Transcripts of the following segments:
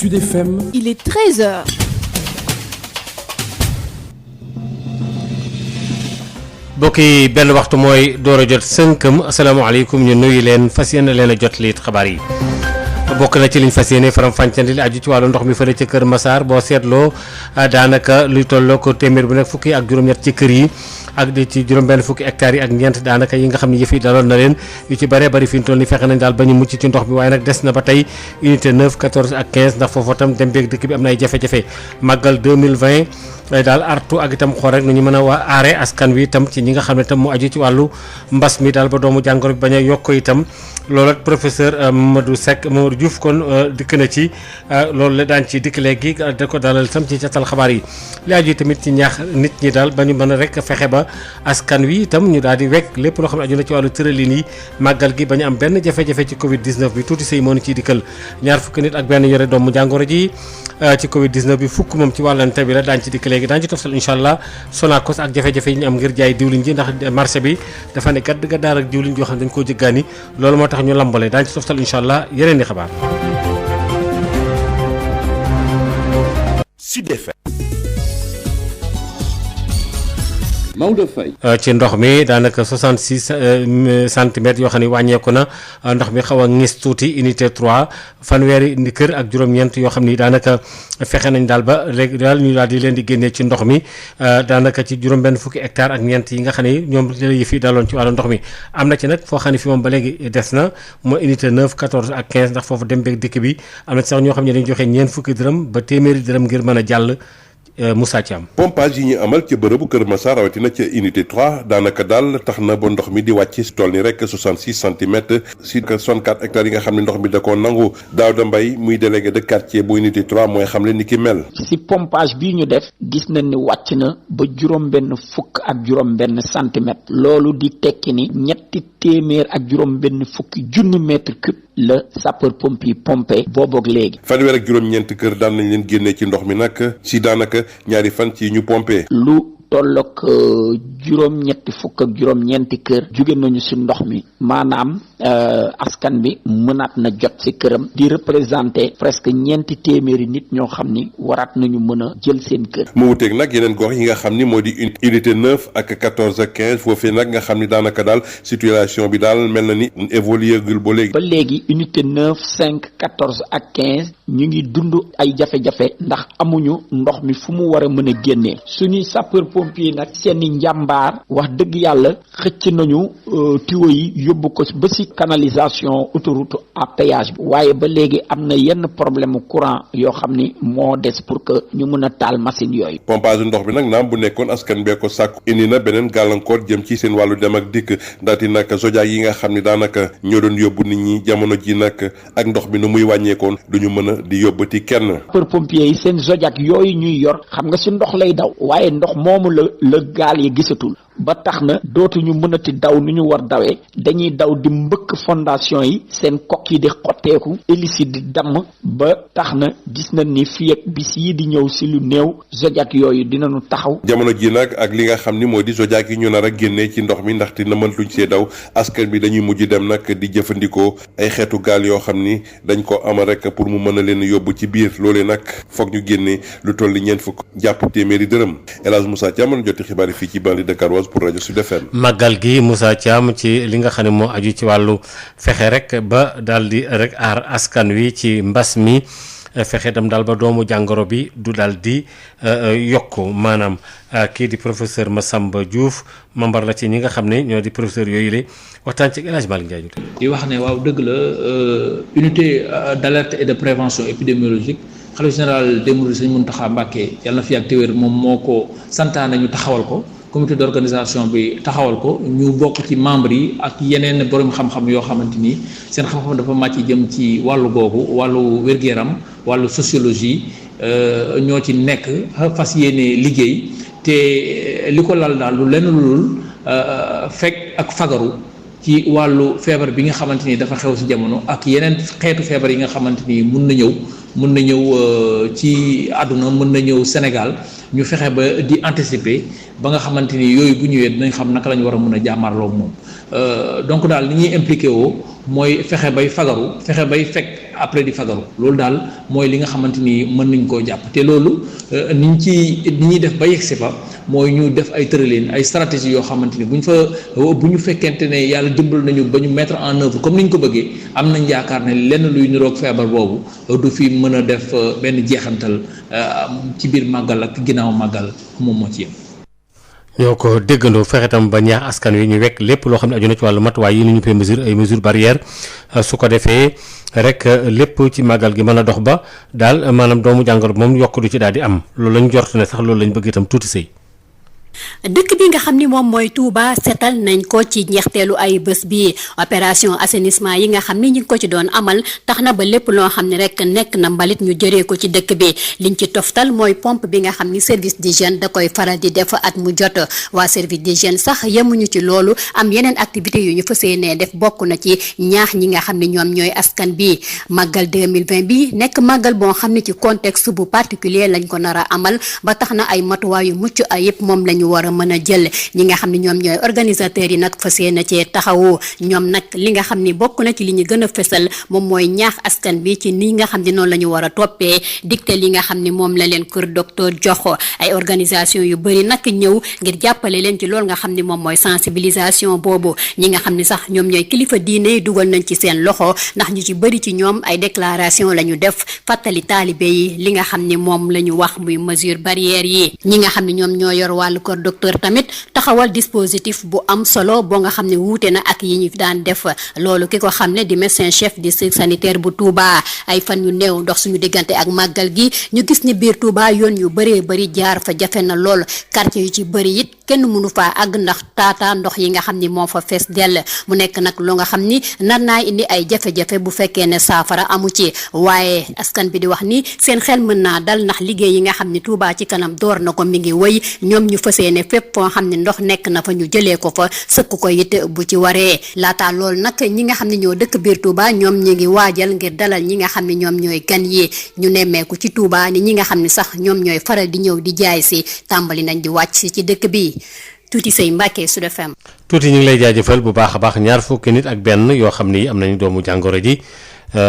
Sud FM. Il est 13h. mbokk yi benn waxtu mooy door a jot sënkam asalaamaaleykum ñu nuyu leen fas yéene leen a jot liit xabaar yi. bokk na ci liñ fas yéene faram-fàccandi li aju ci wàllu ndox mi fële ca Kër Massar boo seetloo daanaka luy tolloo ko téeméer bu nekk fukki ak juróom-ñett ci kër yi ak di ci juróom-benn fukki hectares yi ak ñeent daanaka yi nga xam ne yëf yi daloon na leen yu ci bëree bëri fi ñu toll ni fexe nañ daal ba ñu mucc ci ndox mi waaye nag des na ba tey unité 9 14 ak 15 ndax foofu tam dem beeg dëkk bi am na ay jafe-jafe màggal 2020 daal artu ak itam xool rek nu ñu mën a aare askan wi itam ci ñi nga xam ne tam mu aju ci wàllu mbas mi daal ba doomu jàngoro bi bañ a yokk itam loolu ak professeur Mamadou Diouf kon dikk na ci loolu la daan ci dikk léegi da ko dalal itam ci catal xabaar yi li aju tamit ci ñaax nit ñi daal ba ñu mën a rek fexe ba askan wi itam ñu daal di wekk lépp loo xam ne aju na ci wàllu tëralin yi màggal gi ba ñu am benn jafe-jafe ci Covid 19 bi tuuti sëy moo ni ciy dikkal ñaar fukki nit ak benn yore doomu jàngoro ji ci Covid 19 bi fukk moom ci wàllante bi la daan ci dikk léegi daan ci toftal incha allah Sonacos ak jafe-jafe yi ñu am ngir jaay diwlin ji ndax marché bi dafa ne gadd gaddaar ak diwlin joo xam ne dañ koo jëggaani loolu moo tax ñu lambale daan ci toftal incha allah yeneen di xabaar. Sud FM. Maodo Faye. ci ndox mi daanaka 66 centimètres yoo xam ne wàññeeku na ndox mi xaw a ngis tuuti unité 3 fanweeri kër ak juróom-ñeent yoo xam ni daanaka fexe nañ daal ba léegi daal ñu daal di leen di génnee ci ndox mi daanaka ci juróom-benn fukki hectares ak ñeent yi nga xam ne ñoom yi fi daloon ci wàllu ndox mi am na ci nag foo xam ne fi moom ba léegi des na mooy unité 9 14 ak 15 ndax foofu dem beeg dikk bi am na ci sax ñoo xam ne dañu joxe ñeent fukki dërëm ba téeméeri dërëm ngir mën a jàll. Moussa Thiam. pompage yi ñu amal ca bërëbu Kër Massar rawatina ca unité 3 daanaka daal tax na ba ndox mi di wàcc si tool ni rek 66 centimètres si 64 hectares yi nga xam ne ndox mi da koo nangu Daouda Mbaye muy délégué de quartier bu unité 3 mooy xam le ni ki mel. si pompage bii ñu def gis nañ ni wàcc na ba juróom-benn fukk ak juróom-benn centimètres loolu di tekki ni ñetti téeméer ak juróom-benn fukki junni mètre cube la sapeur pompier pompé booboog léegi. fanweer ak juróom-ñeent kër daan nañ leen génnee ci ndox mi nag si daanaka ñaari fan ci ñu pompé. lu tolloog juróom-ñetti fukk ak juróom-ñeenti kër jóge nañu ci ndox mi maanaam askan bi mënaat na jot ci këram di représenté presque ñeenti téeméeri nit ñoo xam ni waraat nañu mën a jël seen kër. mu wuteeg nag yeneen gox yi nga xam ni moo di unité 9 ak 14 ak 15 foofee nag nga xam ni daanaka daal situation bi daal mel na ni évolué gul ba léegi. ba léegi unité 9 5 14 ak 15 ñu ngi dund ay jafe-jafe ndax amuñu ndox mi fu mu war a mën a génnee suñuy sapeur pompier nag seeni njàmbaar wax dëgg yàlla xëcc nañu tuyau yi yóbbu ko ba ci canalisation autoroute à péage bi waaye ba léegi am na yenn problème courant yoo xam ni moo des pour que ñu mën a taal machine yooyu. pompage ndox bi nag naam bu nekkoon askan bee ko sàkku indi na beneen gàllankoor jëm ci seen wàllu dem ak dikk ndaxte nag zodiac yi nga xam ni daanaka ñoo doon yóbbu nit ñi jamono ji nag ak ndox bi nu muy wàññeekoon duñu mën a di yóbbati kenn. sapeur pompier yi seen zodiac yooyu ñuy yor xam nga ci ndox lay daw waaye ndox moomu la gaal yi gisatul ba tax na dootuñu mënati daw ni ñu war dawee dañuy daw di mbëkk fondation yi seen kok yi di xotteeku hélice di damm ba tax na gis nañ ni fii ak bis yi di ñëw ci lu néew zodiac yooyu dinañu taxaw. jamono ji nag ak li nga xam ni moo di zodiac yi ñu nar a génnee ci ndox mi ndaxte na mëntuñ see daw askan bi dañuy mujj dem nag di jëfandikoo ay xeetu gaal yoo xam ni dañ ko ama rek pour mu mën a leen yóbbu ci biir loolee nag foog ñu génnee lu toll ni ñeent fukk jàpp téeméeri dërëm El Hadj Moussa Thiam joti xibaar yi fii ci bande de Karoos pour rajo Sud FM. màggal gi Moussa Thiam ci li nga xam ne moo aju ci wàllu fexe rek ba daal di rek aar askan wi ci mbas mi fexe dem daal ba doomu jàngoro bi du daal di yokk maanaam kii di professeur Massamba Diouf membre la ci ñi nga xam ne ñoo di professeur yooyu la waxtaan ci El Hadj Malick Ndiaye di wax ne waaw dëgg la unité d'alerte et de prévention épidémiologique xalifa général des mourides Sëñ Mountakha Mbacké yàlla na fi ak téwér moom moo ko santaane ñu taxawal ko comité d'organisation bi taxawal ko ñu bokk ci membres yi ak yeneen borom xam-xam yoo xamante ni seen xam-xam dafa màcc jëm ci wàllu googu wàllu wér-gu-yaram wàllu sociologie ñoo ci nekk fas yéene liggéey te li ko lal daal lu lenn lulul fekk ak fagaru ci wàllu feebar bi nga xamante ni dafa xew ci jamono ak yeneen xeetu feebar yi nga xamante ni mun na ñëw ci àdduna mun na ñëw Sénégal ñu fexe ba di anticiper ba nga xamante ni yooyu bu ñëwee dinañ xam naka la ñu war a mën a jàmmarloo moom donc daal li ñuy impliqué woo mooy fexe bay fagaru fexe bay fekk après di fagaru loolu daal mooy li nga xamante ni mën nañ koo jàpp te loolu ni ñuy def ba yegsi fa mooy ñu def ay tërëleen ay stratégie yoo xamante ni bu ñu fekkente ne yàlla dimbal nañu ba ñu mettre en œuvre comme ni ñu ko bëggee am nañ yaakaar ne lenn luy niroog feebar boobu du fi mën a def benn jeexantal ci biir màggal ak ginnaaw màggal moom moo ci yem. ñoo ko déggandoo fexe tam ba ñaax askan wi ñu wekk lépp loo xam ne aju na ci wàllu matuwaay yi ni ñu koy ay mesures barrières su ko defee rek lépp ci màggal gi mën a dox ba daal maanaam doomu jàngoro moom yokk du ci daal di am loolu lañ jort ne sax loolu lañ bëgg itam tuuti sëy. dëkk bi nga xam ni moom mooy Touba seetal nañ ko ci njeexteelu ay bés bi opération assainissement yi nga xam ni ñu ngi ko ci doon amal tax na ba lépp loo xam ne rek nekk na mbalit ñu jëree ko ci dëkk bi liñ ci toftal mooy pompe bi nga xam ni service d'hygiène da koy faral di def at mu jot waa service d'hygiène sax yemuñu ci loolu am yeneen activités yu ñu fas yéenee def bokk na ci ñaax ñi nga xam ne ñoom ñooy askan bi màggal 2020 bi nekk màggal boo xam ne ci contexte bu particulier lañ ko nar a amal ba tax na ay matuwaay yu mucc ayib moom lañu war a mën a jël ñi nga xam ne ñoom ñooy organisateurs yi nag fas yéene cee taxawu ñoom nag li nga xam ni bokk na ci li ñu gën a fësal moom mooy ñaax askan bi ci ni nga xam ne noonu la ñu war a toppee dicté li nga xam ni moom la leen kër docteur jox ay organisation yu bëri nag ñëw ngir jàppale leen ci loolu nga xam ni moom mooy sensibilisation boobu ñi nga xam ni sax ñoom ñooy kilifa diine yi dugal nañ ci seen loxo ndax ñu ci bëri ci ñoom ay déclaration la ñu def fàttali taalibe yi li nga xam ni moom la ñu wax muy mesure barrière yi ñi nga xam ne ñoom ñoo yor wàllu kër docteur tamit taxawal dispositif bu am solo boo nga xam ne wuute na ak yi ñu daan def loolu ki ko xam ne di médecin chef district sanitaire bu Touba ay fan yu néew ndox suñu diggante ak màggal gi ñu gis ni biir Touba yoon yu bëree bëri jaar fa jafe na lool quartier yu ci bëri it kenn mënu faa àgg ndax taata ndox yi nga xam ni moo fa fees dell mu nekk nag lu nga xam ni nar naa indi ay jafe-jafe bu fekkee ne saafara amu ci waaye askan bi di wax ni seen xel mën naa dal ndax liggéey yi nga xam ni Touba ci kanam door na ko mi ngi wëy ñoom ñu fas yéene fépp foo xam ne ndox nekk na fa ñu jëlee ko fa sëkk ko it bu ci waree laata loolu nag ñi nga xam ne ñoo dëkk biir Touba ñoom ñi ngi waajal ngir dalal ñi nga xam ne ñoom ñooy gan yi ñu nemmeeku ci Touba ni ñi nga xam ne sax ñoom ñooy faral di ñëw di jaay si tàmbali nañ di wàcc si ci dëkk bi tuuti say Mbàkke Sud FM. tuuti ñu ngi lay jaajëfal bu baax a baax ñaar fukki nit ak benn yoo xam ni am nañu doomu jàngoro ji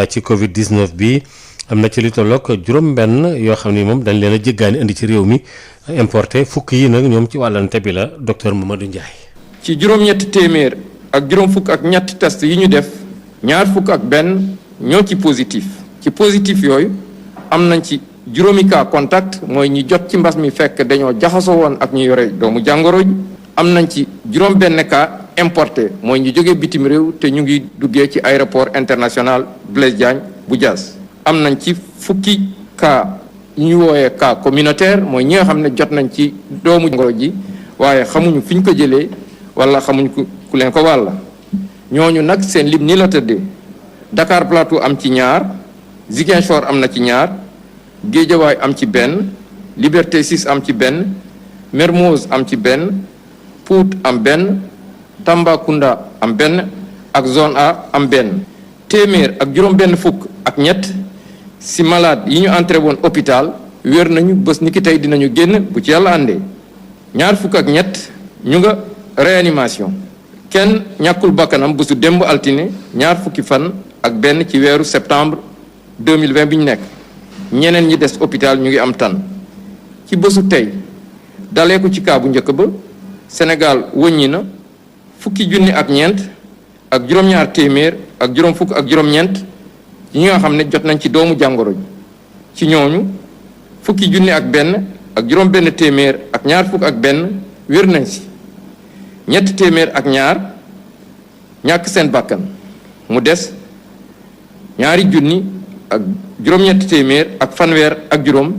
ci Covid 19 bi am na ci li tolloog juróom-benn yoo xam ni moom dañ leen a jéggaani indi ci réew mi importé fukk yi nag ñoom ci wàllante bi la docteur Mamadou Ndiaye. ci juróom-ñetti téeméer ak juróom fukk ak ñetti test yi ñu def ñaar fukk ak benn ñoo ci positif yooyu am nañ ci juróomi cas contact mooy ñi jot ci mbas mi fekk dañoo jaxasoo woon ak ñu yore doomu jàngoro ji am nañ ci juróom benn cas importé mooy ñu jógee bitim réew te ñu ngi duggee ci aéroport international Blaise Diagne bu Diass am nañ ci fukki cas ñu wooyee cas communautaire mooy ñi nga xam ne jot nañ ci doomu jàngoro ji waaye xamuñu fi ñu ko jëlee wala xamuñ ku leen ko wàlla ñooñu nag seen lim ni la tëddee Dakar Plateau am ci ñaar Ziguinchor am na ci ñaar Guédiawaye am ci benn Liberté 6 am ci benn Mermoz am ci benn Pout am benn Tambacounda am benn ak zone A am benn téeméer ak juróom benn fukk ak ñett si malade yi ñu entré woon hôpital wér nañu bés ni ki tey dinañu génn bu ci yàlla àndee ñaar fukk ak ñett ñu nga réanimation kenn ñàkkul bakkanam bésu démb altine ñaar fukki fan ak benn ci weeru septembre 2020 bi ñu nekk ñeneen ñi des hôpital ñu ngi am tan ci bésu tey dalee ko ci kaa bu njëkk ba Sénégal wëññi na fukki junni ak ñeent ak juróom-ñaar téeméer ak juróom fukk ak juróom-ñeent ñi nga xam ne jot nañ ci doomu jàngoro ji ci ñooñu fukki junni ak benn ak juróom benn téeméer ak ñaar fukk ak benn wér nañ si ñett téeméer ak ñaar ñàkk seen bakkan mu des ñaari junni ak juróom-ñetti téeméer ak fanweer ak juróom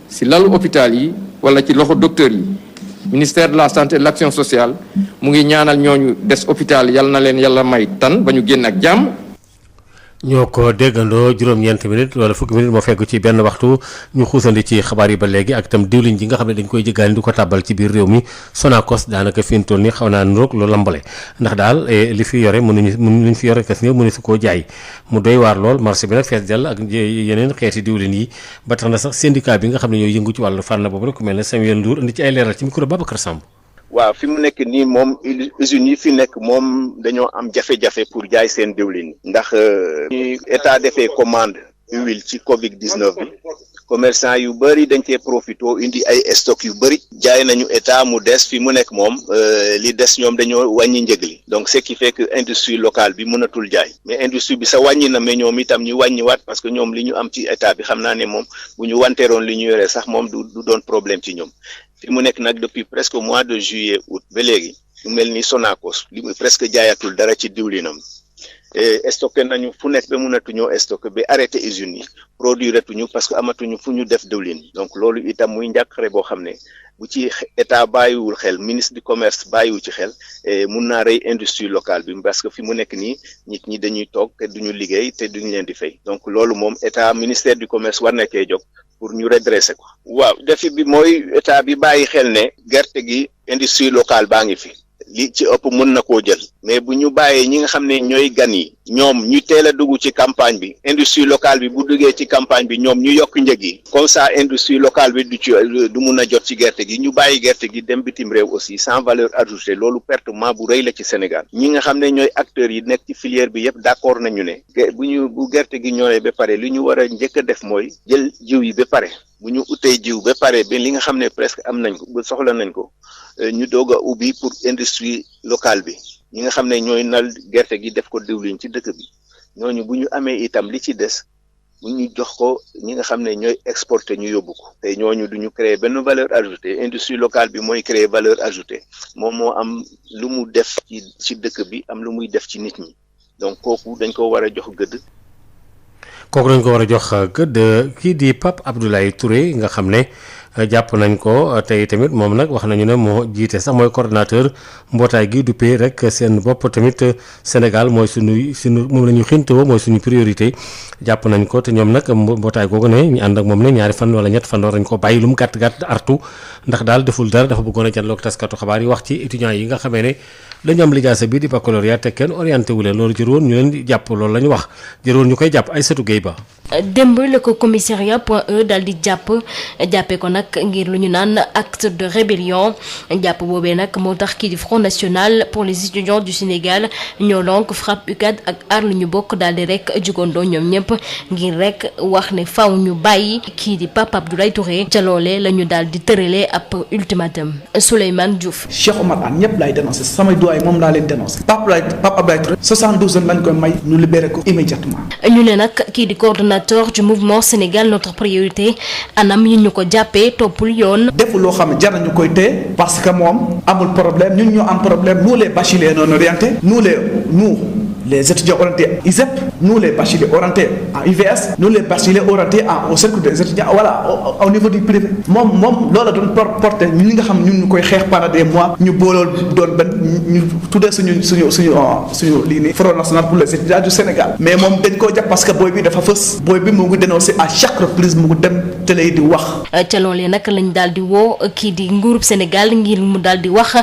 si lalu hôpital yi wala ci loxo docteur yi ministère de la santé et de l'action sociale mu ngi ñaanal ñooñu des hôpital yal na leen yàlla may tan ba ñu génn ak jàmm. ñoo ko déggandoo juróom-ñeent minutes wala fukki minutes moo fekk ci benn waxtu ñu xuusandi ci xabaar yi ba léegi ak itam diwlin ji nga xam ne dañ koy jëggaani di ko tàbbal ci biir réew mi Sonacos daanaka fi mu toll nii xaw naa niroog loolu lambale ndax daal li fi yore mënuñu fi yore kas mënu su koo jaay mu doy waar lool marché bi nag fees dell ak yeneen xeeti diwlin yi ba tax na sax syndicat bi nga xam ne ñooy yëngu ci wàllu fànn boobu rek ku mel ne Samuel Ndour indi ci ay leeral ci micro Babacar Samb. waaw fi mu nekk nii moom usines yi fi nekk moom dañoo am jafe-jafe pour jaay seen diwlin ndax ñuy état defee commande huile ci Covid-19 bi commerçant yu bëri dañ cee profito indi ay stock yu bëri jaay nañu état mu des fi mu nekk moom li des ñoom dañoo wàññi njëg li donc ce qui fait que industrie locale bi mënatul jaay mais industrie bi sa wàññi na mais ñoom itam ñu wàññiwaat parce que ñoom li ñu am ci état bi xam naa ne moom bu ñu wanteeroon li ñu yoree sax moom du doon problème ci ñoom fi mu nekk nag depuis presque mois de juillet août ba léegi lu mel ni Sonacos li muy presque jaayatul dara ci diwlinam stocké nañu fu nekk ba mënatuñoo stocké ba arrêté usines yi produire tuñu parce que amatuñu fu ñu def diwlin donc loolu itam muy njàqare boo xam ne bu ci état bàyyiwul xel ministre du commerce bàyyiwu ci xel mun naa rey industrie locale bi parce que fi mu nekk nii nit ñi dañuy toog te duñu liggéey te duñu leen di fay donc loolu moom état ministère du commerce war na cee jóg pour ñu redresser ko. waaw défi bi mooy état bi bàyyi xel ne gerte gi industrie locale baa ngi fi. li ci ëpp mën na koo jël mais bu ñu bàyyee ñi nga xam ne ñooy gan yi ñoom ñu teel a dugg ci campagne bi industrie locale bi bu duggee ci campagne bi ñoom ñu yokk njëg yi comme ça industrie locale bi du mun a jot ci gerte gi ñu bàyyi gerte gi dem bitim réew aussi sans valeur ajoutée loolu pertement bu rëy la ci Sénégal ñi nga xam ne ñooy acteurs yi nekk ci filière bi yëpp d'accord nañu ne bu gerte gi ñoree ba pare li ñu war a njëkk a def mooy jël jiw yi ba pare bu ñu utee jiw ba pare ba li nga xam ne presque am nañ ko ba soxla nañ ko ñu doog a ubbi pour industrie locale bi ñi nga xam ne ñooy nal gerte gi def ko diwlin ci dëkk bi ñooñu bu ñu amee itam li ci des bu ñu jox ko ñi nga xam ne ñooy exporter ñu yóbbu ko te ñooñu du ñu créer benn valeur ajoutée industrie locale bi mooy créer valeur ajoutée moom moo am lu mu def ci dëkk bi am lu muy def ci nit ñi donc kooku dañ ko war a jox gëdd. kooku dañ ko war a jox gëdd kii di Pape Abdoulaye Touré nga xam ne jàpp nañ ko tey tamit moom nag wax nañu ne moo jiite sax mooy coordonnateur mbootaay gi duppee rek seen bopp tamit Sénégal mooy suñu moom la ñu xintewoo mooy suñu priorité jàpp nañ ko te ñoom nag mbootaay googu ne ñu ànd ak moom ne ñaari fan wala ñett fan war nañ ko bàyyi lu mu gàtt artu ndax daal deful dara dafa bëggoon a janloog taskatu xabaar yi wax ci étudiants yi nga xamee ne dañu am lijaasa bi di baccalauréat te kenn orienté wu leen loolu jëroon ñu leen di jàpp loolu la ñu wax jëroon ñu koy jàpp Aïssatou Gueye Ba. démb la ko commissariat point E daal di jàppee ko nag ngir lu ñu naan acte de rébellion jàpp boobee nag moo tax kii di Front National pour les étudiants du Sénégal ñoo lonk FRAPP UCAD ak aar lu ñu bokk daal di rek jugandoo ñoom ñëpp ngir rek wax ne faw ñu bàyyi kii di Pape Abdoulaye Touré ca loolee la ñu daal di tëralee ab ultimatum. Souleymane Diouf. Cheikh Omar Anne ñëpp laay dénoncé samay doyen moom laa leen dénoncé Pape Abdoulaye Touré 72 heures lañ koy may ñu libéré ko immédiatement. ñu ne nag kii di coordonnateur du mouvement Sénégal notre priorité anam yi ñu ko jàppee toppul yoon. deful loo xam ne jar nañu koy téye parce que moom amul problème ñun ñoo am problème nous les bacheliers non orientés nous les étudiants orientés ISEP nous les bacheliers orientés en UVS nous les bacheliers orientés au cercle des étudiants voilà au niveau du privé moom loola doon porté ñi nga xam ñun ñu koy xeex pendant des mois ñu boolool doon benn ñu tuddee suñu lii nii Front National pour les étudiants du Sénégal mais moom dañ koo jàpp parce que booy bi dafa fës booy bi mu ngi dénoncé à chaque reprise mu ngi dem télé di wax. ca loolee nag lañ daal di woo kii di nguurub Sénégal ngir mu daal di wax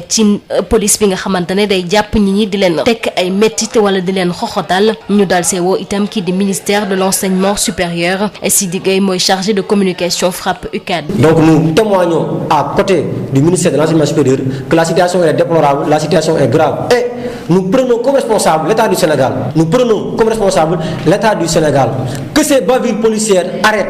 ci police bi nga xamante ne day jàpp ñi di leen tekk ay métti wala di leen xoxotal ñu daal see woo itam kii di ministère de l'enseignement supérieur Sidi Gueye mooy chargé de communication FRAPP UCAD. Donc nous témoignons à côté du ministère de l'enseignement supérieur que la situation est déplorable, la situation est grave et nous prenons comme responsable l'État du Sénégal. Nous prenons comme responsable l'État du Sénégal que ces bavures policières arrêtent.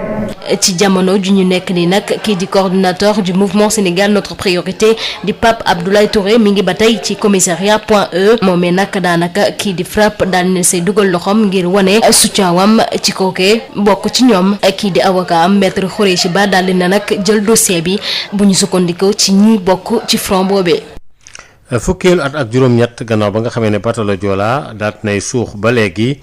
ci jamono ju ñu nekk ni nag kii di coordonnateur du mouvement Sénégal notre priorité di Pape Abdoulaye Touré mi ngi ba tey ci commissariat point E moomee nag daanaka kii di FRAPP daal na say dugal loxoom ngir wane soutien wam ci kookee bokk ci ñoom kii di avocat am maître Khoureyssi Ba daal di na nag jël dossier bi bu ñu sukkandikoo ci ñi bokk ci front boobee. fukkeelu at ak juróom-ñett gannaaw ba nga xamee ne bateau Joola daal nay suux ba léegi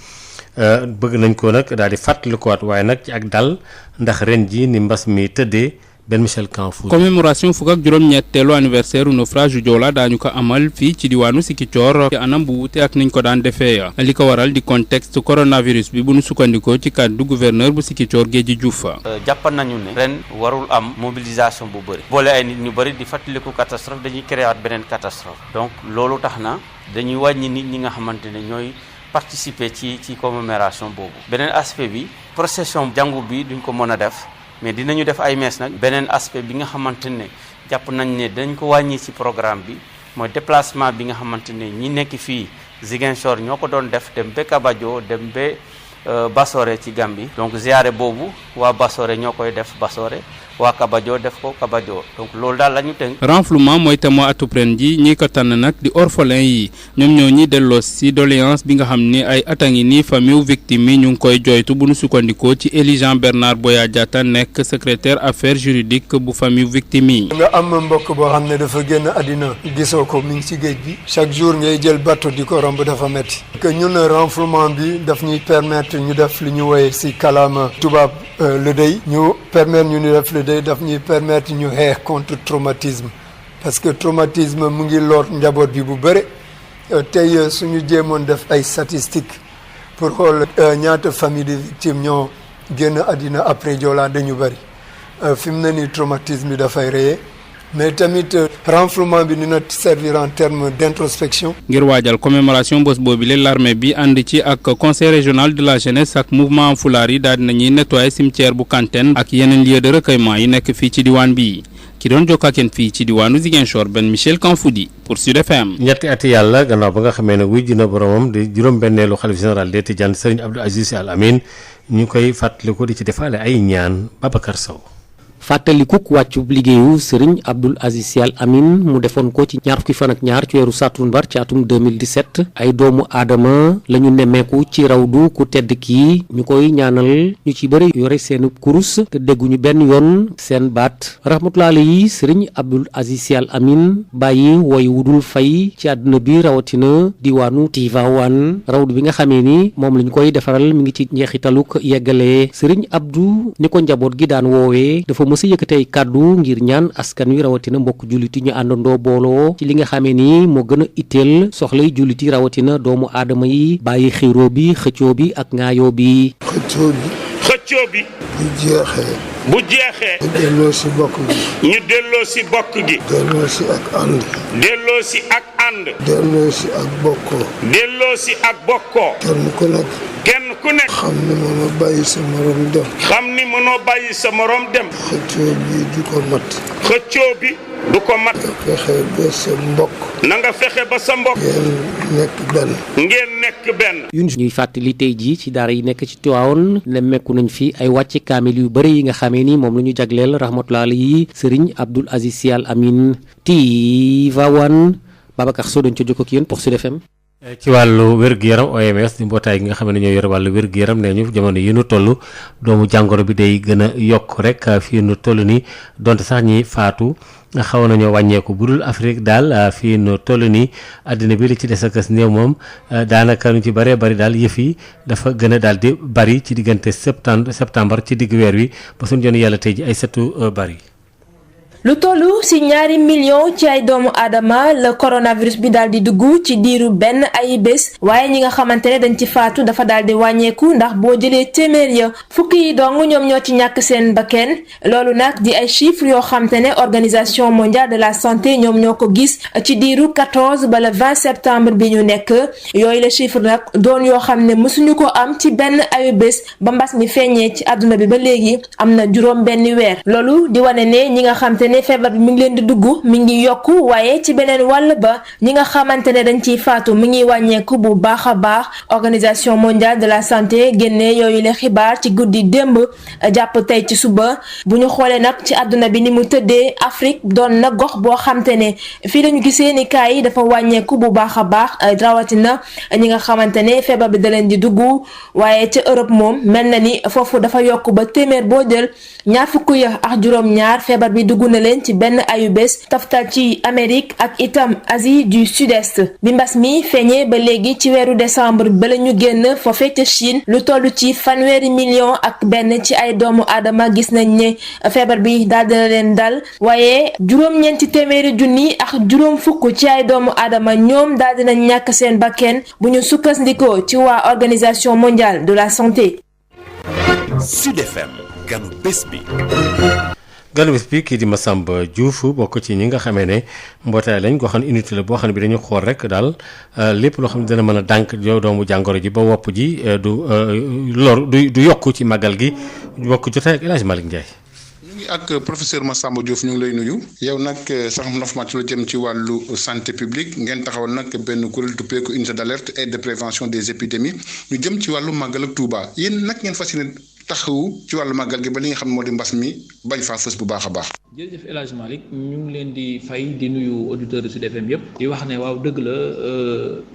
bëgg nañ ko nag daal di fàttalikuwaat waaye nag ci ak dal ndax ren ji ni mbas mi tëddee Ben Michel Kanfour. commémoration fukk ak juróom-ñetteelu anniversaire naufrage Joola daañu ko amal fii ci diwaanu Sikicoor ci anam bu wute ak niñ ko daan defee li ko waral di contexte coronavirus bi bu nu sukkandikoo ci kàddu gouverneur bu Sikicoor Géeji Diouf. jàpp nañu ne ren warul am mobilisation bu bëri boole ay nit ñu bëri di fàttaliku catastrophe dañuy créer beneen catastrophe donc loolu tax na dañuy wàññi nit ñi nga xamante ne ñooy participer ci commémoration boobu beneen aspect bi procession jàngu bi duñ ko mën a def mais dinañu def ay mees nag. beneen aspect bi nga xamante ne jàpp nañ ne dañ ko wàññi ci programme bi mooy déplacement bi nga xamante ne ñi nekk fii Ziguinchor ñoo ko doon def dem ba Kabadio dem ba Bassoré ci Gambie donc ziare boobu waa Bassoré ñoo koy def Bassoré waa Kabadio def ko Kabadio donc loolu daal la ñu tënk. renflouement mooy thème atub ren ji ñi ko tànn nag di orphelin yi ñoom ñoo ñi delloo si doléance bi nga xam ni ay at a ngi nii famille victime yi ñu ngi koy joytu bu nu sukkandikoo ci Élie Jean Bernard Boya Diatta nekk secrétaire affaires juridiques bu famille victime yi. nga am mbokk boo xam ne dafa génn àddina gisoo ko mi ngi ci géej bi chaque jour ngay jël bateau di ko romb dafa métti. que ñun renflouement bi daf ñuy permettre ñu def li ñu woowee si kàllaama tubaab le deuil ñu permettre ñu def le deuil daf ñuy permettre ñu xeex contre traumatisme parce que traumatisme mu ngi lor njaboot bi bu bëre tey suñu jéemoon def ay statistiques pour xool ñaata famille de victimes ñoo génn àddina après Joola dañu bëri fi mu ne nii traumatisme bi dafay rëyee mais tamit renflouement bi dina servir en termes d'introspection. ngir waajal commémoration bés boobu l'armée bi ànd ci ak conseil régional de la jeunesse ak mouvement fulaar yi daal dinañuy nettoyer cimetière bu Kantène ak yeneen lieu de recueillement yi nekk fii ci diwaan bi ki doon jokkoo ak yéen fii ci diwaanu Ziguinchor Ben Michel Kanfoudi pour Sud FM. ñetti ati yàlla gannaaw ba nga xamee ne wuy dina boromam di juróom-benneelu xalif général des Tidianes Serigne Abdou Aziz Sy Al Amine ñu koy fàttaliku di ci defaale ay ñaan Babacar Sow. fàttalikuk wàccub liggéeyu Serigne Abdoul Aziz Sy Al Amine mu defoon ko ci ñaar fukki fan ak ñaar ci weeru sàttumbar ci atum 2017 ay doomu aadama la ñu nemmeeku ci rawdu ku tedd kii ñu koy ñaanal ñu ci bëri yore seenu kurus te dégguñu benn yoon seen baat rahmatullahi yi Serigne Abdoul Aziz Sy Al Amine bàyyi woy wudul fay ci àdduna bi rawatina diwaanu Tivaouane rawdu bi nga xamee ni moom la ñu koy defaral mi ngi ci njeexitaluk yeggalee Serigne Abdou ni ko njaboot gi daan woowee dafa mësa yëkkatey kàddu ngir ñaan askan wi rawatina mbokk julliti ñu àndandoo booloo ci li nga xamee ni moo gën a itteel soxlay julliti rawatina doomu aadama yi bàyyi xiiroo bi xëccoo bi ak ŋaayoo bi xëccoo bi bu jeexee ñu delloo si bokk gi delloo si ak ànd delloo si ak bokkoo kenn ku nekk xam ni mënoo bàyyi sa morom dem xëccoo bi du ko mat na nga fexe ba sa mbokk ngeen nekk benn ñuy fàttali tey jii ci daara yi nekk ci Tivaouane nemmeeku nañ fi ay wàcc kaamil yu bëri yi nga xamee ni moom la ñu jagleel rahmatullahi yi Serigne Abdoul Aziz Sy Al Amine Tivaouane Babacar Sow dañ ca jokk ak yéen pour Sud FM. ci wàllu wér-gu-yaram OMS di mbootaay gi nga xam ne ñoo yore wàllu wér-gu-yaram nee ñu jamono yi nu toll doomu jàngoro bi day gën a yokk rek fii nu toll nii donte sax ñi faatu xaw nañoo wàññeeku bu dul Afrique daal fii nu toll nii àddina bi li ci des ak néew moom daanaka ñu ci bëree bëri daal yëf yi dafa gën a daal di bëri ci diggante septembre ci digg weer wi ba suñu joon yàlla tey ji ay setu bëri. lu tollu ci 2 millions ci ay doomu aadama la coronavirus bi daal di dugg ci diiru benn ay bés waaye ñi nga xamante ne dañ ci faatu dafa daal di wàññeeku ndax boo jëlee téeméer ya fukki yi dong ñoom ñoo ci ñàkk seen bakkan loolu nag di ay chiffres yoo xamante ne organisation mondiale de la santé ñoom ñoo ko gis ci diiru 14 ba le 20 septembre bi ñu nekk yooyu la chiffre nag doon yoo xam ne mësuñu ko am ci benn ayu bés ba mbas mi feeñee ci àdduna bi ba léegi am na juróom benn weer loolu di wane ne ñi nga xamante ne feebar bi mi ngi leen di dugg mi ngi yokku waaye ci beneen wàll ba ñi nga xamante ne dañ ciy faatu mi ngi wàññeeku bu baax a baax organisation mondiale de la santé génne yooyu la xibaar ci guddi démb jàpp tey ci suba bu ñu xoolee nag ci àdduna bi ni mu tëddee Afrique doon na gox boo xamante ne fii lañu gisee ni cas yi dafa wàññeeku bu baax a baax rawatina ñi nga xamante ne feebar bi da leen di dugg waaye ca Europe moom mel na ni foofu dafa yokk ba téeméer boo jël ñaar fukk ya ak juróom-ñaar feebar bi dugg na leen ci benn ayu bés taftal ci Amérique ak itam Asie du Sud-Est bi mbas mi feeñee ba léegi ci weeru décembre ba la ñu génn foofee ca Chine lu toll ci 1 million ak benn ci ay doomu aadama gis nañ ne feebar bi daal dina leen dal waaye juróom-ñeenti téeméeri junni ak juróom fukk ci ay doomu aadama ñoom daal dinañ ñàkk seen bakken bu ñu sukkandikoo ci waa organisation mondiale de la santé. Sud FM ganu bés bi. ganu bés bi kii di Massamba Diouf bokk ci ñi nga xamee ne mbootaay lañ goo xam ne unité la boo xam ne bi dañu xool rek daal lépp loo xam ne dana mën a dànk doomu jàngoro ji ba wopp ji du yokk ci màggal gi bokk jotaay ak El Hadj Malick Ndiaye. ak professeur Massamba Diouf ñu ngi lay nuyu yow nag sax ndof màcc lu jëm ci wàllu santé publique ngeen taxawal nag benn kuréel tuppee ko unité d'alerte et de prévention des épidémies ñu jëm ci wàllu màggal ak Touba yéen nag ngeen fas yéene taxawu ci wàllu màggal gi ba li nga xam ne moo di mbas mi bañ faa fës bu baax a baax. jërëjëf El Hadj Malick ñu ngi leen di fay di nuyu auditeurs de Sud FM yëpp di wax ne waaw dëgg la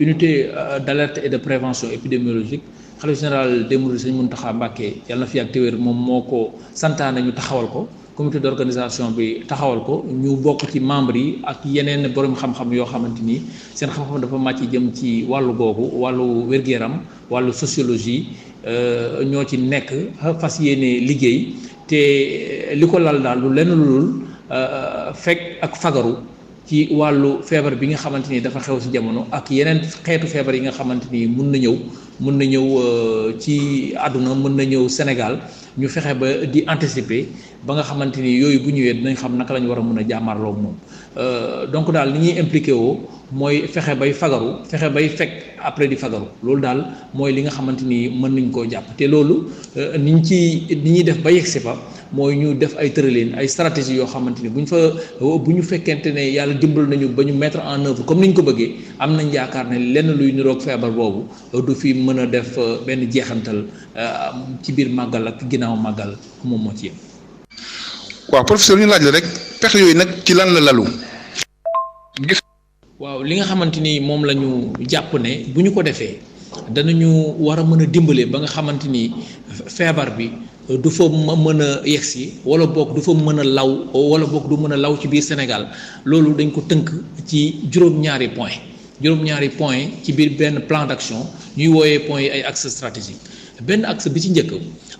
unité d'alerte et de prévention épidémiologique xalifa général des mourides Sëriñ Mountakha Mbacké yàlla na fi ak téwér moom moo ko santaane ñu taxawal ko comité d'organisation bi taxawal ko ñu bokk ci membres yi ak yeneen borom xam-xam yoo xamante ni seen xam-xam dafa màcc jëm ci wàllu googu wàllu wér-gu-yaram wàllu sociologie ñoo ci nekk fas yéene liggéey te li ko lal daal lu lenn lu dul fekk ak fagaru ci wàllu feebar bi nga xamante ni dafa xew ci jamono ak yeneen xeetu feebar yi nga xamante ni mun na ñëw ci àdduna mën na ñëw Sénégal ñu fexe ba di anticiper ba nga xamante ni yooyu bu ñëwee dinañ xam naka la ñu war a mën a jàmmarloo moom donc daal li ñuy impliqué woo mooy fexe bay fagaru fexe bay fekk après di fagaru loolu daal mooy li nga xamante ni mën nañ koo jàpp te loolu ni ñuy def ba yegsi fa mooy ñu def ay tërëleen ay stratégie yoo xamante ni bu ñu fekkente ne yàlla dimbal nañu ba ñu mettre en œuvre comme ni ñu ko bëggee am nañ yaakaar ne lenn luy niroog feebar boobu du fi mën a def benn jeexantal ci biir màggal ak ginnaaw màggal moom moo ci yem. waaw professeur ñu laaj la rek pexe yooyu nag ci lan la lalu. waaw li nga xamante ni moom la ñu jàpp ne bu ñu ko defee danañu war a mën a dimbale ba nga xamante ni feebar bi du fa mën a yegsi wala boog du fa mën a law wala boog du mën a law ci biir Sénégal loolu dañ ko tënk ci juróom-ñaari point ci biir benn plan d'action ñuy wooyee point yi ay axes stratégiques benn axe bi ci njëkk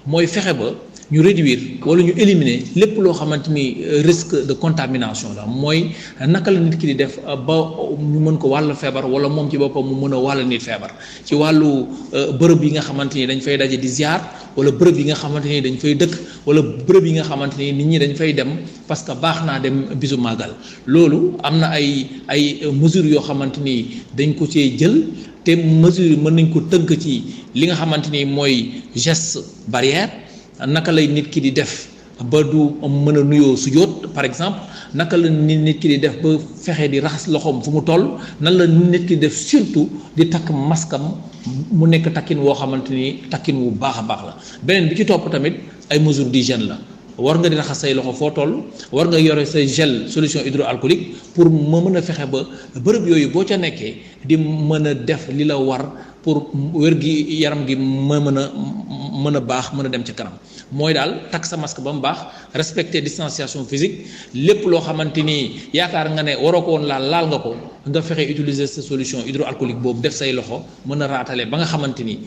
mooy fexe ba ñu réduire wala ñu éliminer lépp loo xamante ni risque de contamination la mooy naka la nit ki di def ba ñu mën ko wàll feebar wala moom ci boppam mu mën a wàll nit feebar ci wàllu bërëb yi nga xamante ni dañ fay daje di ziar wala bërëb yi nga xamante ni dañ fay dëkk wala bërëb yi nga xamante ni nit ñi dañ fay dem parce que baax naa dem bisu màggal loolu am na ay mesures yoo xamante ni dañ ko cee jël te mesures yi mën nañ ko tënk ci li nga xamante ni mooy geste barrière naka lay nit ki di def ba du mën a nuyoo sujjóot par exemple naka la nit ki di def ba fexe di raxas loxoom fu mu toll nan la nit ki di def surtout di takk maskam mu nekk takkin woo xamante ni takkin wu baax a baax la beneen bi ci topp tamit ay mesures d'hygiène la war nga di raxas say loxo foo toll war nga yore say gel solution hydroalcoolique pour ma mën a fexe ba bërëb yooyu boo ca nekkee di mën a def li la war pour wér gi yaram gi mën a baax mën a dem ci kanam mooy daal takk sa masque ba mu baax respecter distanciation physique lépp loo xamante ni yaakaar nga ne waroo ko woon laal nga ko nga fexe utiliser sa solution hydroalcoolique boobu def say loxo mën a raatale ba nga xamante ni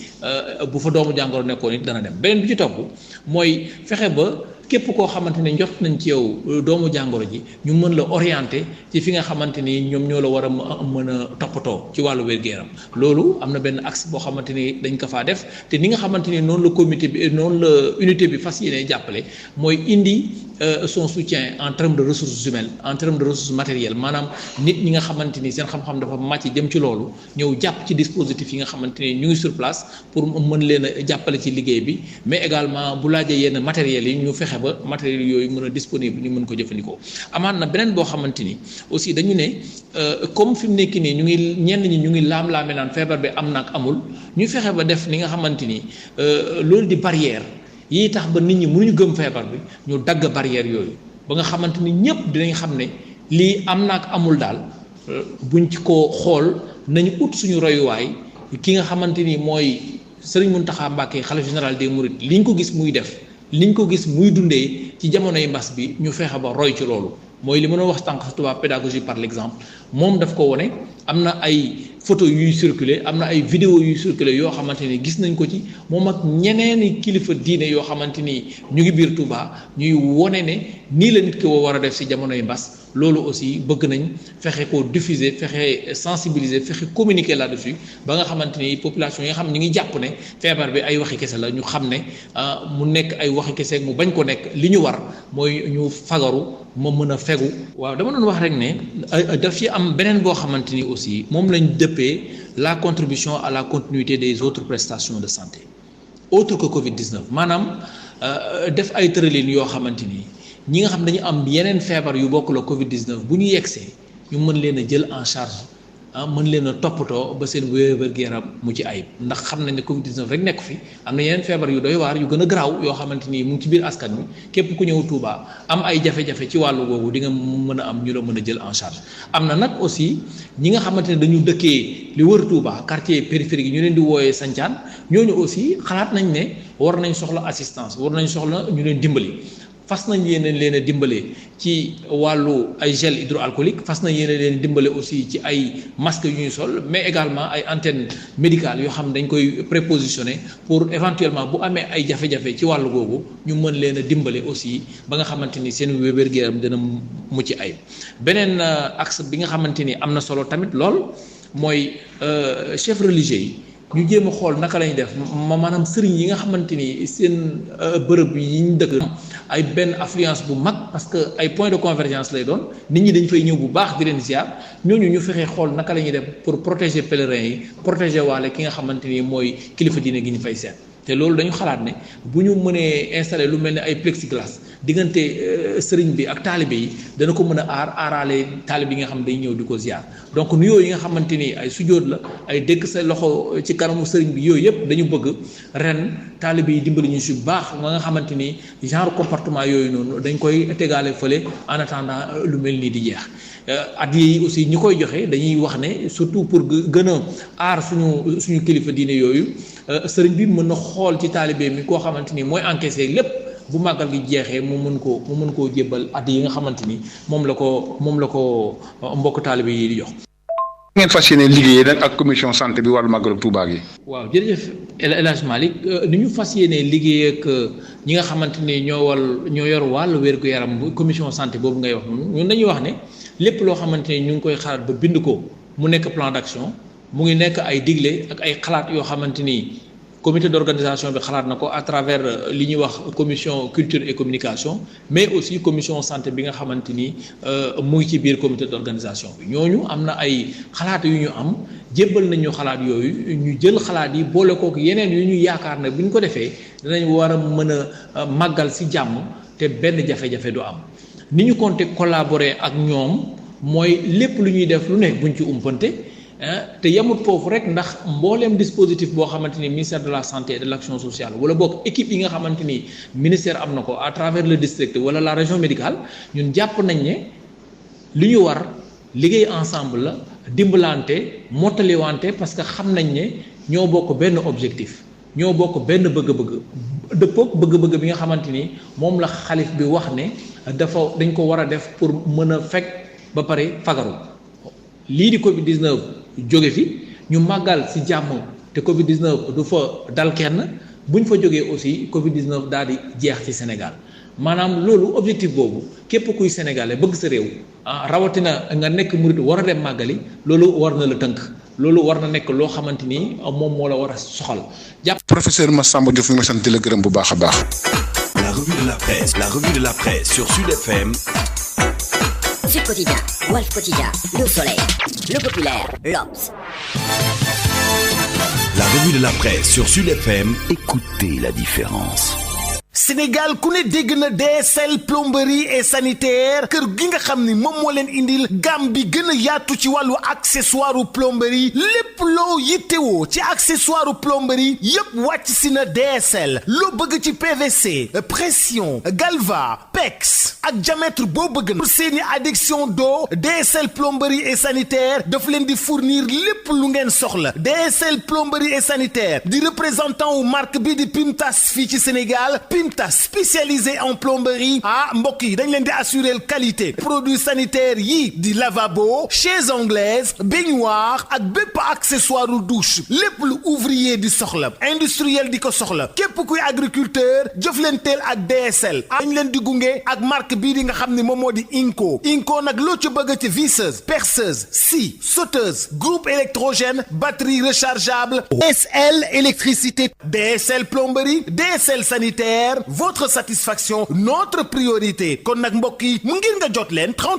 bu fa doomu jàngoro nekkoon it dana dem beneen bi ci topp mooy fexe ba képp koo xamante ne njot nañ ci yow doomu jàngoro ji ñu mën la orienter ci fi nga xamante ni ñoom ñoo la war a mën a toppatoo ci wàllu wér-gu-yaram loolu am na benn axe boo xamante ni dañ ko faa def te ni nga xamante ni noonu la comité bi noonu la unité bi fas yéene jàppale mooy indi son soutien en termes de ressources humaines en termes de ressources matérielles maanaam nit ñi nga xamante ni seen xam-xam dafa màcc jëm ci loolu ñëw jàpp ci dispositif yi nga xamante ni ñu ngi sur place pour mën leen a jàppale ci liggéey bi mais également bu laajee yenn matériels yi ñu fexe ba matériels yooyu mën a disponible ñu mën ko jëfandikoo amaan na beneen boo xamante ni aussi dañu ne comme fi mu nekk nii ñu ngi ñenn ñi ñu ngi laam-laame naan feebar bi am na ak amul ñu fexe ba def li nga xamante ni loolu di barrière yii tax ba nit ñi mënuñu gëm feebar bi ñu dagg barrière yooyu ba nga xamante ni ñëpp dinañ xam ne lii am na ak amul daal buñ ci ko xool nañu ut suñu royuwaay ki nga xamante ni mooy Serigne Mountakha Mbacké xalifa général des mourides liñ ko gis muy def liñ ko gis muy dundee ci jamonoy mbas bi ñu fexe ba roy ci loolu mooy li mën a wax tànk tubaab pédagogie par l'exemple moom daf ko wone am na ay photo yuy circuler am na ay vidéo yuy circuler yoo xamante ni gis nañ ko ci moom ak ñeneeni kilifa diine yoo xamante ni ñu ngi biir Touba ñuy wone ne nii la nit ki war a def ci jamonoy mbas loolu aussi bëgg nañ fexe koo diffuser fexe sensibiliser fexe communiquer là-dessus ba nga xamante ni population yi nga xam ñu ngi jàpp ne feebar bi ay waxi kese la ñu xam ne mu nekk ay waxi kese mu bañ ko nekk li ñu war mooy ñu fagaru ma mën a fegu waaw dama doon wax rek ne daf ci am beneen boo xamante ni aussi moom lañ dëppee la contribution à la continuité des autres prestations de santé autre que Covid-19 maanaam def ay tëralin yoo xamante ni ñi nga xam dañu am yeneen feebar yu bokk la Covid 19 bu ñu yegsee ñu mën leen a jël en charge mën leen a toppatoo ba seen wér-gu-yaram mu ci ayib ndax xam nañ ne Covid 19 rek nekk fi am na yeneen feebar yu doy waar yu gën a garaaw yoo xamante ni mu ngi ci biir askan wi képp ku ñëw Touba am ay jafe-jafe ci wàllu googu di nga mën a am ñu la mën a jël en charge. am na nag aussi ñi nga xamante ne dañu dëkkee li wër Touba quartier périphérique yi ñu leen di wooyee Sancaan ñooñu aussi xalaat nañ ne war nañ soxla assistance war nañ soxla ñu leen dimbali. fas nañ yéene leen a dimbale ci wàllu ay gel hydroalcoolique fas nañ yéene leen dimbale aussi ci ay masques yu ñuy sol mais également ay antennes médicales yoo xam dañ koy prépositionné pour éventuellement bu amee ay jafe-jafe ci wàllu googu ñu mën leen a dimbale aussi ba nga xamante ni seen wér-gu-yaram dina mucc ay beneen axe bi nga xamante ni am na solo tamit lool mooy chef religieux yi ñu jéem a xool naka lañu def maanaam sëriñ yi nga xamante ni seen bërëb yi ñu dëkk ay benn affluence bu mag parce que ay point de convergence lay doon nit ñi dañ fay ñëw bu baax di leen ziar ñooñu ñu fexee xool naka la ñuy def pour protéger pèlerins yi protéger waale ki nga xamante ni mooy kilifa diine gi ñu fay seet te loolu dañu xalaat ne bu ñu mënee installer lu mel ne ay plexiglas diggante sëriñ bi ak taalibe yi dana ko mën a aaraale taalibe yi nga xam day ñëw di ko ziar donc nuyoo yi nga xamante ni ay sujjóot la ay dëkk sa loxo ci kanamu sëriñ bi yooyu yëpp dañu bëgg ren taalibe yi dimbali ñu si baax nga nga xamante ni genre comportement yooyu noonu dañ koy tegaale fële en attendant lu mel nii di jeex addiya yi aussi ñi koy joxe dañuy wax ne surtout pour gën a aar suñu kilifa diine yooyu sëriñ bi mën na xool ci taalibe mi koo xamante ni mooy encaissé lépp bu màggal gi jeexee mu mën koo jébbal at yi nga xamante ni moom la ko mbokk taalibe yi di jox. ngeen fas yéene liggéeyee nag ak commission santé bi wàllu màggalu Touba gi. waaw jërëjëf El Hadj Malick ni ñu fas yéene liggéey ak ñi nga xamante ni ñoo yor wàllu wér-gu-yaram bu commission santé boobu ngay wax noonu ñun dañuy wax ne lépp loo xamante ni ñu ngi koy xalaat ba bind ko mu nekk plan d'action mu ngi nekk ay digle ak ay xalaat yoo xamante ni. comité d'organisation bi xalaat na ko à travers li ñuy wax commission culture et communication mais aussi commission santé bi nga xamante ni mu ngi ci biir comité d'organisation bi ñooñu am na ay xalaat yu ñu am jébbal nañu xalaat yooyu ñu jël xalaat yi boole kook yeneen yu ñu yaakaar ne bu ñu ko defee dinañ war a mën a màggal ci jàmm te benn jafe-jafe du am ni ñu compté collaborer ak ñoom mooy lépp lu ñuy def lu ne buñ ci umpante te yamut foofu rek ndax mbooleem dispositif boo xamante ni ministère de la santé et de l'action sociale wala boog équipe yi nga xamante ni ministère am na ko à travers le district wala la région médicale ñun jàpp nañ ne li ñu war liggéey ensemble la dimbalante mottaliwante parce que xam nañ ne ñoo bokk benn objectif ñoo bokk benn bëgg-bëgg dëppook bëgg-bëgg bi nga xamante ni moom la xalif bi wax ne dañ ko war a def pour mën a fekk ba pare fagaru lii di Covid 19 jóge fi ñu màggal ci jàmm te Covid 19 du fa dal kenn buñ fa jógee aussi Covid 19 daal di jeex ci Sénégal maanaam loolu objectif boobu képp kuy sénégalais bëgg sa réew rawatina nga nekk murit war a dem màggali loolu war na la tënk loolu war na nekk loo xamante ni moom moo la war a soxal jàpp. Professeur Massamba Diouf mi ma sant di la gërëm bu baax a baax. La revue de la presse sur Sud FM. Sud Quotidien, Walf Quotidien, Le Soleil, Le Populaire, l'Obs. La revue de la presse sur Sud FM, écoutez la différence. Sénégal ku ne dégg na DSL plomberie et sanitaire kër gi nga xam ni moom moo leen indil gamme bi gën a yaatu ci wàllu accessoire plomberie lépp loo yittewoo ci accessoire plomberie yépp wàcc si na DSL loo bëgg ci PVC pression galva PEX ak diamètre boo bëgg na pour seeni adduction d'eau DSL plomberie et sanitaire daf leen di fournir lépp lu ngeen soxla DSL plomberie et sanitaire di représentant wu marque bi di Pimtas fii ci Sénégal Pimtas spécialisé en plomberie mbokk yi dañ leen di assurer qualité produits sanitaires yi di lavabo chaises anglaises baignoire ak bépp accessoire douche lépp lu ouvrier di soxla industriel di ko soxla képp kuy agriculteur jëf leen teel ak DSL dañ leen di gunge ak marque bii di nga xam ne moom moo di Inco nag loo ci bëgg ci visseuse perceuse scie sauteuse groupe électrogène batterie rechargeable DSL électricité DSL plomberie DSL sanitaire votre satisfaction notre priorité kon nag mbokk yi mu ngir nga jot leen